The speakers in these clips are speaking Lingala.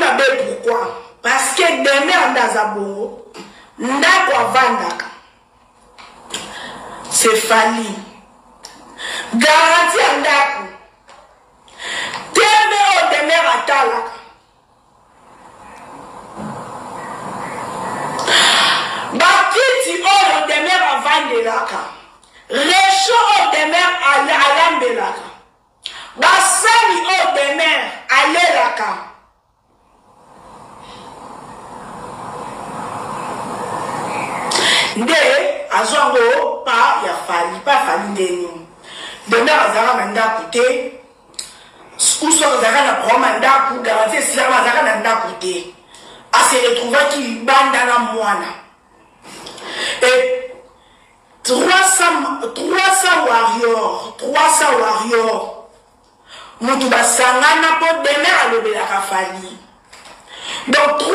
mabe pourquoi? Parce que Demeure nde aza bongo, ndako avandaka c'est Fally. Garantie ya ndako, TV oyo Demeure atalaka, Bakiti oyo Demeure avandelaka, rechaud oyo Demeure alambelaka, basani oyo Demeure alelaka. Nde azwa yango pa ya Fally, pa Fally nde nini? Demeure azalaka na ndako te. Ou soit azalaka na problème ya ndaku, garantie esilaka mais azalaka na ndaku te. A se retrouvaki libanda na mwana. Et 300, 300 warrior, 300 warrior mutu basangana po Demeure alobelaka Fally. Donc 300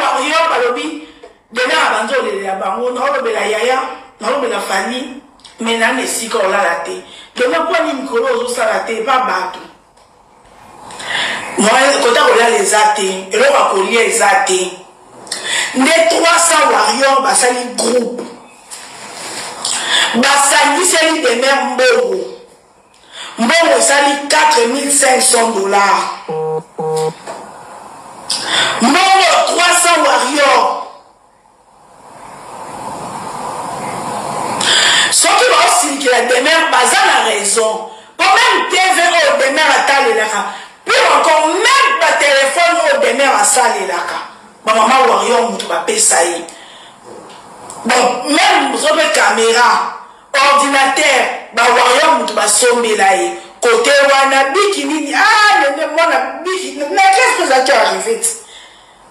warrior balobi Demeure abandi olelela bango, naolobela yaya, naolobela Fally mais na na esika olala te. Demeure mpo nini mikolo ozosala te epa bato? Moyen kota kolala eza te, eloko ya kolia eza te. Nde 300 warrior basali groupe, basangiseli Demeure mbongo. Mbongo esali 4500 dollars. Mbongo 300 warrior. Soki baosilikela Demeure baza na raison. Po meme TV oyo Demeure atalelaka, pire encore meme ba telephone oyo Demeure asalelaka, ba mama warrior mutu bapesa ye. Donc meme soki camera Ordinateur ba warrior mutu ba sombela ye cote wana biki nini ah nene mwana biki na classe pe ezalaki arrive ti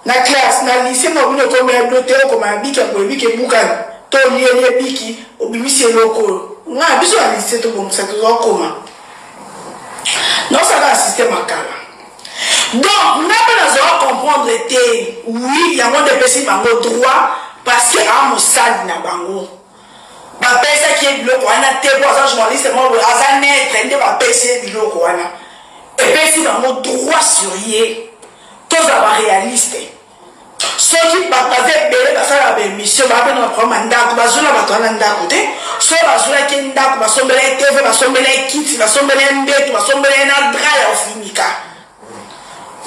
na classe na lycée mwa bino ekomela bino te okoma na biki ya boye biki ebukani to olieli biki obimisi eloko oyo nga biso na lycée tobongisa tozokoma naosaka na système ya kala. Donc nga pe nazoka comprendre te oui yango nde epesi bango droit parce que a mosali na bango. Bapesaki ye biloko wana te po aza journaliste moko boye aza neutre nde bapesi ye biloko wana epesi bango droit sur ye. Tozala ba realiste soki bato baza ebele basalaka ba emission baa mpe na baproblème ya ndako bazwela bato wana ndako te soki bazwelaki ye ndako basombela ye tv basombela ye kiti basombela ye mbeto basombela ye na drap ya ofinika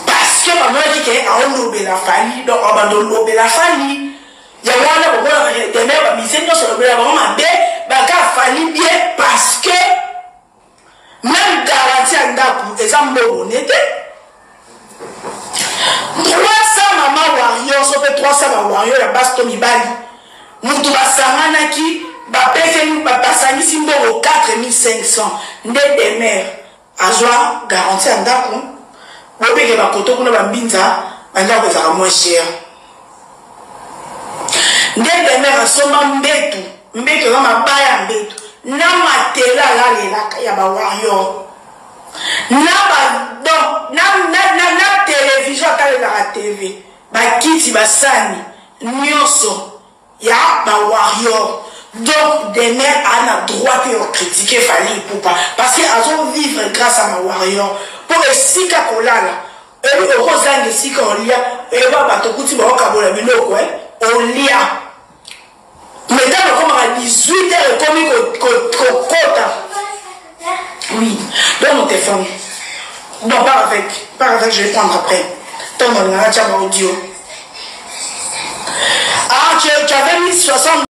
parce que bamonaki ke aolobela Fally donc abanda olobela Fally. Yango wana bomonaka ke demeure ba musiciens nionso alobela bango mabe baka Fally bien parce que meme garantie ya ndaku eza mbongo ne te 300 mama warrior so pe 300 ba warrior ya basi to mibali mutu basanganaki bapeseli basangisi mbongo 4500 nde demeure Azwa garantie ya ndaku, boyebi ke ba koto kuna ba mbinza ba ndaku ezalaka moins cher. Nde Demeure asomba mbetu, mbetu eza mabaya ya mbetu na matela alalelaka ya ba warrior na ba donc na, na, na, na television atalelaka TV, ba kiti, ba sani nioso ya ba warrior. Donc Demeure a na droit te ya critiquer Fally Ipupa parce que azo vivre grâce à ba warrior po esika kolala ebi okozanga esika olia eba bato okuti baokabola biloko eh olia mais ntango ekomaka 18 heures ekomi kokota oui donne mon téléphone bon pars avec je vais prendre après ntango nalingaka tia ba audio ah tu avais mis 60.